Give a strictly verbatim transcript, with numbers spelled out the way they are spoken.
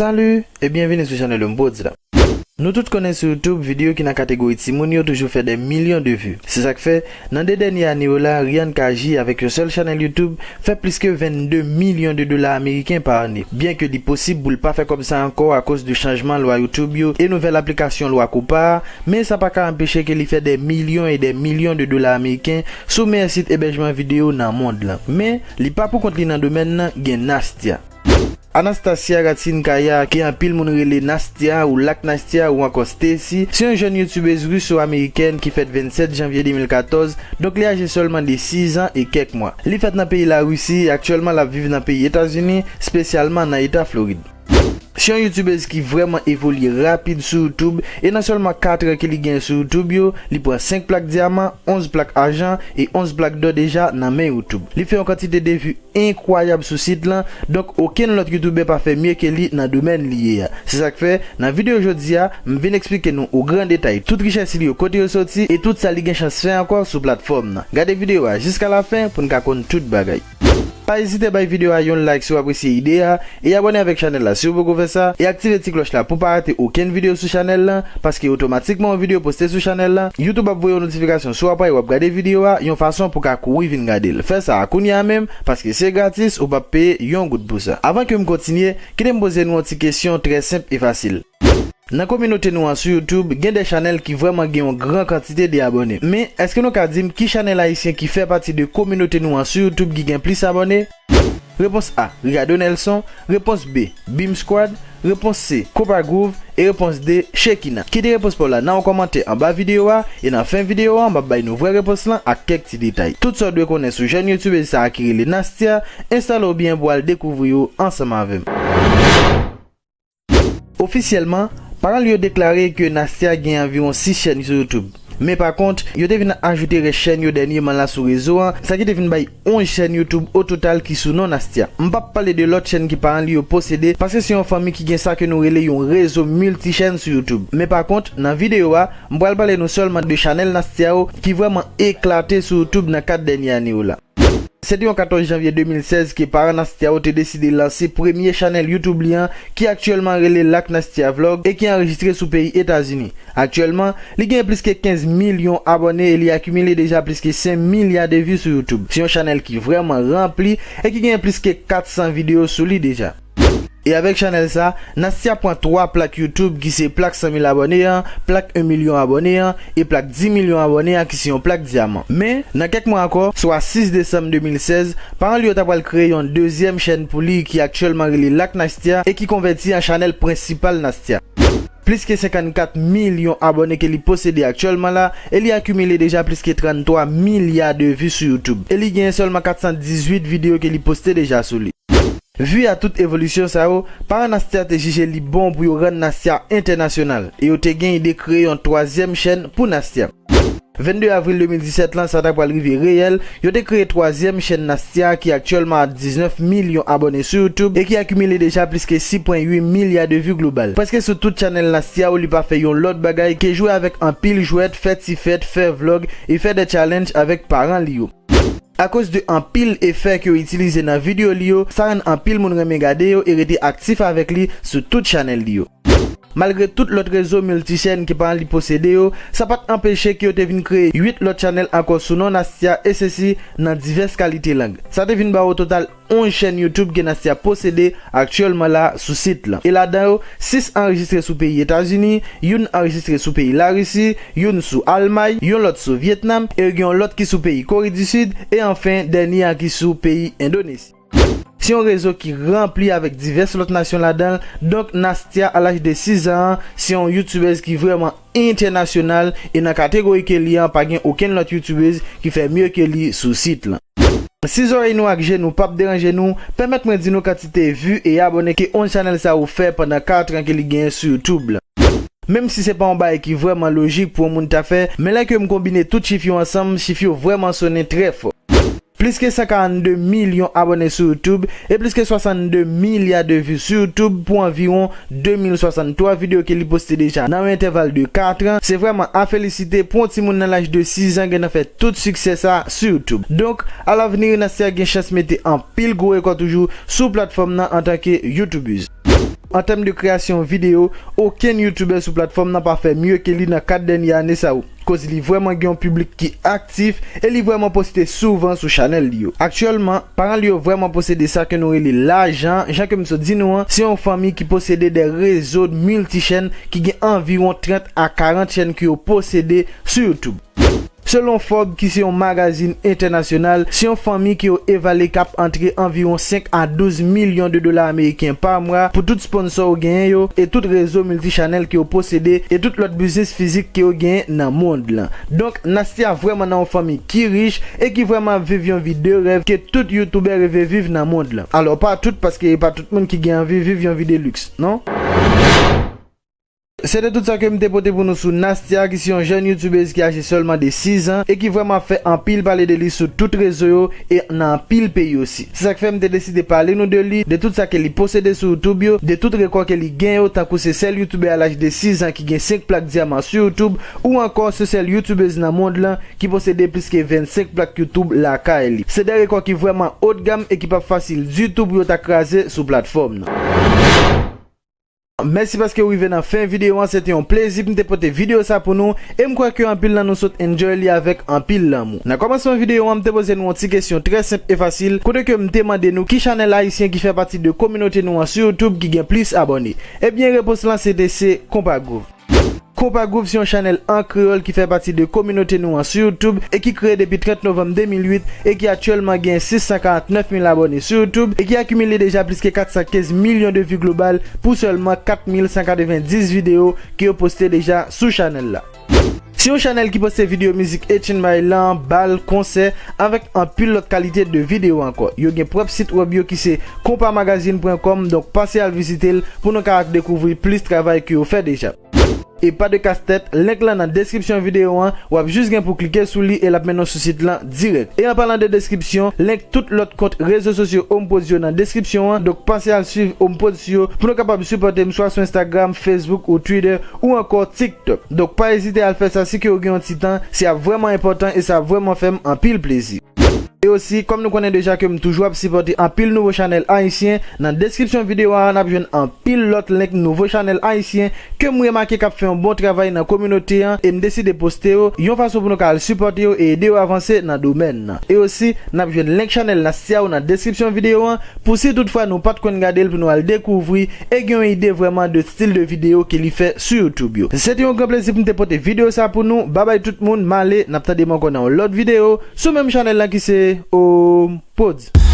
Salut e byenvini sou chanèl Young Prodz la. Nou tout konnen sou YouTube, videyo ki nan kategori timoun yo toujou fè dè milyon de vues. Se sa k fè, nan de dènye ane yo la, Rian Kaji avèk yon sèl chanèl YouTube fè plis ke vennde milyon de dola ameriken pa ane. Byen ke li posib pou l pa fè kòb sa ankò akoz de chanjman lwa YouTube yo e nouvèl aplikasyon lwa COPPA a, men sa pa ka anpeche ke li fè dè milyon e dè milyon de dola ameriken sou meyè sit ebèjman videyo nan mond lan. Men, li pa pou kont li nan domèn nan, gen Nastia. Anastasia Ratsinkaya, ke anpil moun rele Nastia ou Lak Nastia ou ankò Stacy, se yon jèn youtubèz riso-amerikèn ki fèt vennsèt janvye de mil katòz, donk li aje sèlman de sis an e kèk mwa. Li fèt nan peyi Larisi e aktyèlman l ap viv nan peyi Etazini, espesyalman nan eta Florid. Se yon youtubèz ki vrèman evolye rapid sou YouTube e nan sèlman kat an ke li genyen sou YouTube yo, li pran senk plak dyaman, onz plak ajan e onz plak dò deja nan men YouTube. Li fè yon kantite de vues enkwayab sou sit lan, donk okenn lòt youtubè pa fè mye ke li nan domèn li ye a. Se sa k fè, nan videyo jodi a, m vin eksplike nou o gran detay tout richès li yo, kote yo soti e tout sa li gen chans fè ankò sou platfòm nan. Gade videyo a jiska lafen pou n ka konn tout bagay. Pa ezite bay videyo a yon like si w apresye ide a, e abòne avèk chanèl la si w poko fè sa, e aktive ti klòch la pou pa rate okenn videyo sou chanèl lan, paske otomatikman yon videyo poste sou chanèl lan, YouTube ap voye yon notifikasyon sou apray w ap gade videyo a, yon fason pou ka kouri vin gade l. Fè sa a kounye a menm, paske se gratis, ou p ap peye yon goud pou sa. Avan ke m kontinye, kite m poze nou yon ti kesyon trè senp e fasil. Nan kominote nou an sou YouTube, gen de chanèl ki vrèman gen yon gran kantite de abòne. Men, èske nou ka di m ki chanèl ayisyen ki fè pati de kominote nou an sou YouTube ki gen plis abòne? Repons A, Ricardo Nelson. Repons B, Beam Squad. Repons C, Copa Groove. E repons D, Shekina. Kite repons pa w la nan yon kòmantè anba videyo a, e nan fen videyo a, m ap bay nou vrè repons lan ak kèk ti detay. Tout sa w dwe konnen sou jèn youtubèz sa a ki rele Nastia, enstale w byen pou w al dekouvri yo ansanm avè m. Ofisyèlman, paran li yo deklare ke Nastia gen anviwon sis chèn sou YouTube. Men pa kont, yo te vin ajoute rès chèn yo dènyèman la sou rezo an, sa ki te vin bay onz chèn YouTube o total ki sou non Nastia. M p ap pale de lòt chèn ke paran li yo posede, paske se yon fanmi ki gen sa ke nou rele yon rezo milti chèn sou YouTube. Men pa kont, nan videyo a, m pral pale nou sèlman de chanèl Nastia yo ki vrèman eklate sou YouTube nan kat dènye ane yo la. Se te yon katòz janvye de mil sèz ke paran Nastia yo te deside lanse premye chanèl YouTube li an, ki aktyèlman rele Lak Nastia Vlog e ki anrejistre sou peyi Etazini. Aktyèlman, li gen plis ke kenz milyon abòne e li akimile deja plis ke senk milya de vi sou YouTube. Se yon chanèl ki vrèman ranpli e ki gen plis ke kat san videyo sou li deja. E avèk chanèl sa, Nastia pran twa plak YouTube ki se plak san mil abòne an, plak en milyon abòne an, e plak dis milyon abòne an ki se yon plak dyaman. Men, nan kèk mwa ankò, swa sis desanm de mil sèz, paran li yo ta pral kreye yon dezyèm chèn pou li ki aktyèlman rele Lak Nastia e ki konvèti an chanèl prensipal Nastia. Plis ke senkannkat milyon abòne ke li posede aktyèlman la, e li akimile deja plis ke tranntwa milya de vi sou YouTube. E li genyen sèlman kat san dizuit videyo ke li poste deja sou li. Vi a tout evolisyon sa yo, paran Nastia te jije li bon pou yo rann Nastia entènasyonal, e yo te gen ide kreye yon twazyèm chèn pou Nastia. Vennde avril de mil disèt lan, sa ta pral rive reyèl, yo te kreye twazyèm chèn Nastia ki aktyèlman a diznèf milyon abòne sou YouTube e ki akimile deja plis ke sis pwen uit milya de vi global. Prèske sou tout chanèl Nastia yo, li pa fè yon lòt bagay ke jwe avèk anpil jwèt, fè ti fèt, fè vlog e fè de challenge avèk paran li yo. Akoz de anpil efè ke yo itilize nan videyo li yo, sa rann anpil moun renmen gade yo e rete aktif avèk li sou tout chanèl li yo. Malgre tout lòt rezo miltichèn ke paran li posede yo, sa pa t anpeche ke yo te vin kreye uit lòt chanèl ankò sou non Nastia e sesi nan divès kalite lang. Sa te vin ba yo total onz chèn YouTube ke Nastia posede aktyèlman la sou sit lan. E ladan yo, sis anrejistre sou peyi Etazini, youn anrejistre sou peyi Larisi, youn sou Almay, yon lòt sou Vyetnam, e gen yon lòt ki sou peyi Kore di Sid, e anfen, dènye a ki sou peyi Endonezi. Se yon rezo ki ranpli avèk divès lòt nasyon ladan l, donk Nastia, a laj de sis zan an, se yon youtubèz ki vrèman entènasyonal, e nan kategori ke li an, pa gen okenn lòt youtubèz ki fè mye ke li sou sit lan. Si zòrèy nou ak je nou p ap deranje nou, pèmèt mwen di nou kantite vi e abòne ke onz chanèl sa yo fè pandan kat an ke li genyen sou YouTube la. Menm si se pa yon bagay ki vrèman lojik pou yon moun ta fè, men lè ke m konbine tout chif yo ansanm, chif yo vrèman sonnen trè fò. Plis ke san karannde milyon abòne sou YouTube e plis ke swasannde milya de vi sou YouTube pou anviwon de mil swasanntwa videyo ke li poste deja nan yon entèval de kat an, se vrèman a felisite pou yon timoun nan laj de sis zan gentan fè tout siksè sa sou YouTube. Donk, alavni, Nastia gen chans mete anpil gwo rekò toujou sou platfòm nan antanke youtubèz. An tèm de kreyasyon videyo, okenn youtubè sou platfòm nan pa fè mye ke li nan kat dènye ane sa yo. Koz li vrèman gen yon piblik ki aktif e li vrèman poste souvan sou chanèl li yo. Aktyèlman, paran li yo vrèman posede sa ke nou rele lajan, jan ke m sot di nou an, se yon fanmi ki posede de rezo miltichèn ki gen anviwon trant a karant chèn ke yo posede sou YouTube. Selon Forbes, ki se yon magazin entènasyonal, se yon fanmi ke yo evalye k ap antre anviwon senk a douz milyon de dola ameriken pa mwa pou tout sponsò yo genyen yo e tout rezo miltichanèl ke yo posede e tout lòt biznis fizik ke yo genyen nan mond lan. Donk, Nastia vrèman nan yon fanmi ki rich e ki vrèman ap viv yon vi de rèv ke tout youtubè reve viv nan mond lan. Alò, pa tout, paske e pa tout moun ki gen anvi viv yon vi de liks, non? Se te tout sa ke m te pote pou nou sou Nastia, ki se yon jèn youtubèz ki aje sèlman de sis an e ki vrèman ap fè anpil pale de li sou tout rezo yo e nan anpil peyi osi. Se sa k fè m te deside pale nou de li, de tout sa ke li posede sou YouTube yo, de tout rekò ke li gen yo, tankou se sèl youtubè a laj de sis an ki gen senk plak dyaman sou YouTube, ou ankò se sèl youtubèz nan mond lan ki posede plis ke vennsenk plak YouTube lakay li. Se de rekò ki vrèman haut de gamme e ki p ap fasil ditou pou yo ta kraze sou platfòm nan. Mèsi paske w rive nan fen videyo an, se te yon plezi pou m te pote videyo sa pou nou, e m kwè ke anpil nan nou sot enjoy li avèk anpil lanmou. Nan kòmansman videyo an, m te poze nou yon ti kesyon trè senp e fasil, kote ke m te mande nou ki chanèl ayisyen ki fè pati de kominote nou an sou YouTube ki gen plis abòne. Ebyen, repons lan se te se Konpa Groove. Konpa Groove se yon chanèl an kreyòl ki fè pati de kominote nou an sou YouTube e ki kreye depi trant novanm de mil uit e ki aktyèlman gen sis san karant nèf mil abòne sou YouTube e ki akimile deja plis ke kat san kenz milyon de vi global pou sèlman kat mil san katrevenndis videyo ke yo poste deja sou chanèl la. Se yon chanèl ki poste videyo mizik Etienne Maëlan, bal, konsè, avèk anpil lòt kalite de videyo ankò. Yo gen pwòp sit wèb yo ki se konpa magazine pwen kòm, donk pase al vizite l pou nou ka dekouvri plis travay ke yo fè deja. E pa de kastèt, link lan nan deskripsyon videyo an, w ap jis gen pou klike sou li e l ap mennen w sou sit lan dirèk. E an palan de deskripsyon, link tout lòt kont rezo sosyo Homepods yo nan deskripsyon an, donk pase al swiv Homepods yo pou nou kapab sipòte m swa sou Instagram, Facebook ou Twitter ou ankò TikTok. Donk pa ezite al fè sa si ke w gen yon ti tan, se ap vrèman enpòtan e sa ap vrèman fè m anpil plezi. E osi, kòm nou konnen deja ke m toujou ap sipòte anpil nouvo chanèl ayisyen, nan deskripsyon videyo a, n ap jwenn anpil lòt link nouvo chanèl ayisyen ke m remake k ap fè yon bon travay nan kominote an e m deside poste yo yon fason pou nou ka al sipòte yo e ede yo avanse nan domèn nan. E osi, n ap jwenn link chanèl Nastia yo nan deskripsyon videyo an pou si toutfwa nou pa t konn gade l pou nou al dekouvri e gen yon ide vrèman de stil de videyo ke li fè sou YouTube yo. Se te yon gran plezi pou m te pote videyo sa pou nou. Babay tout moun, m ale, n ap tande m ankò nan yon lòt videyo sou menm chanèl la ki se Homepods.